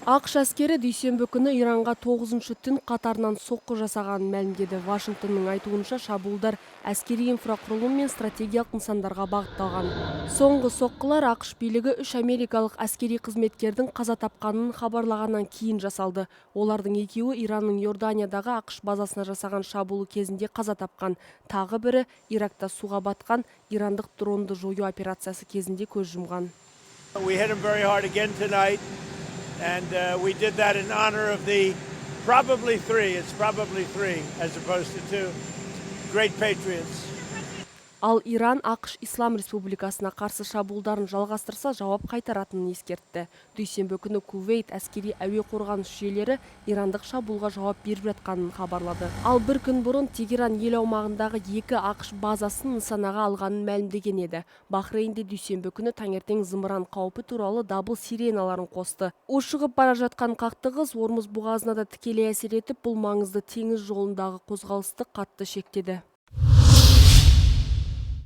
АҚШ әскері дүйсенбі күні Иранға тоғызыншы түн қатарынан соққы жасағанын мәлімдеді. Вашингтонның айтуынша, шабуылдар әскери инфрақұрылым мен стратегиялық нысандарға бағытталған. Соңғы соққылар АҚШ билігі үш америкалық әскери қызметкердің қаза тапқанын хабарлағаннан кейін жасалды. Олардың екеуі Иранның Иорданиядағы АҚШ базасына жасаған шабуылы кезінде қаза тапқан. Тағы бірі Иракта суға батқан ирандық дронды жою операциясы кезінде көз жұмған. We hit them very hard again tonight, and we did that in honor of the probably three, it's probably three as opposed to two, great patriots. Ал Иран АҚШ Ислам Республикасына қарсы шабуылдарын жалғастырса, жауап қайтаратынын ескертті. Дүйсенбі күні Кувейт әскери әуе қорғаныс жүйелері ирандық шабуылға жауап беріп жатқанын хабарлады. Ал бір күн бұрын Тегеран ел аумағындағы екі АҚШ базасын нысанаға алғанын мәлімдеген еді. Бахрейнде дүйсенбі күні таңертең зымыран қаупі туралы дабыл сиреналарын қосты. Ушығып бара жатқан қақтығыс Ормуз бұғазына да тікелей әсер етіп, бұл маңызды теңіз жолындағы қозғалысты қатты шектеді.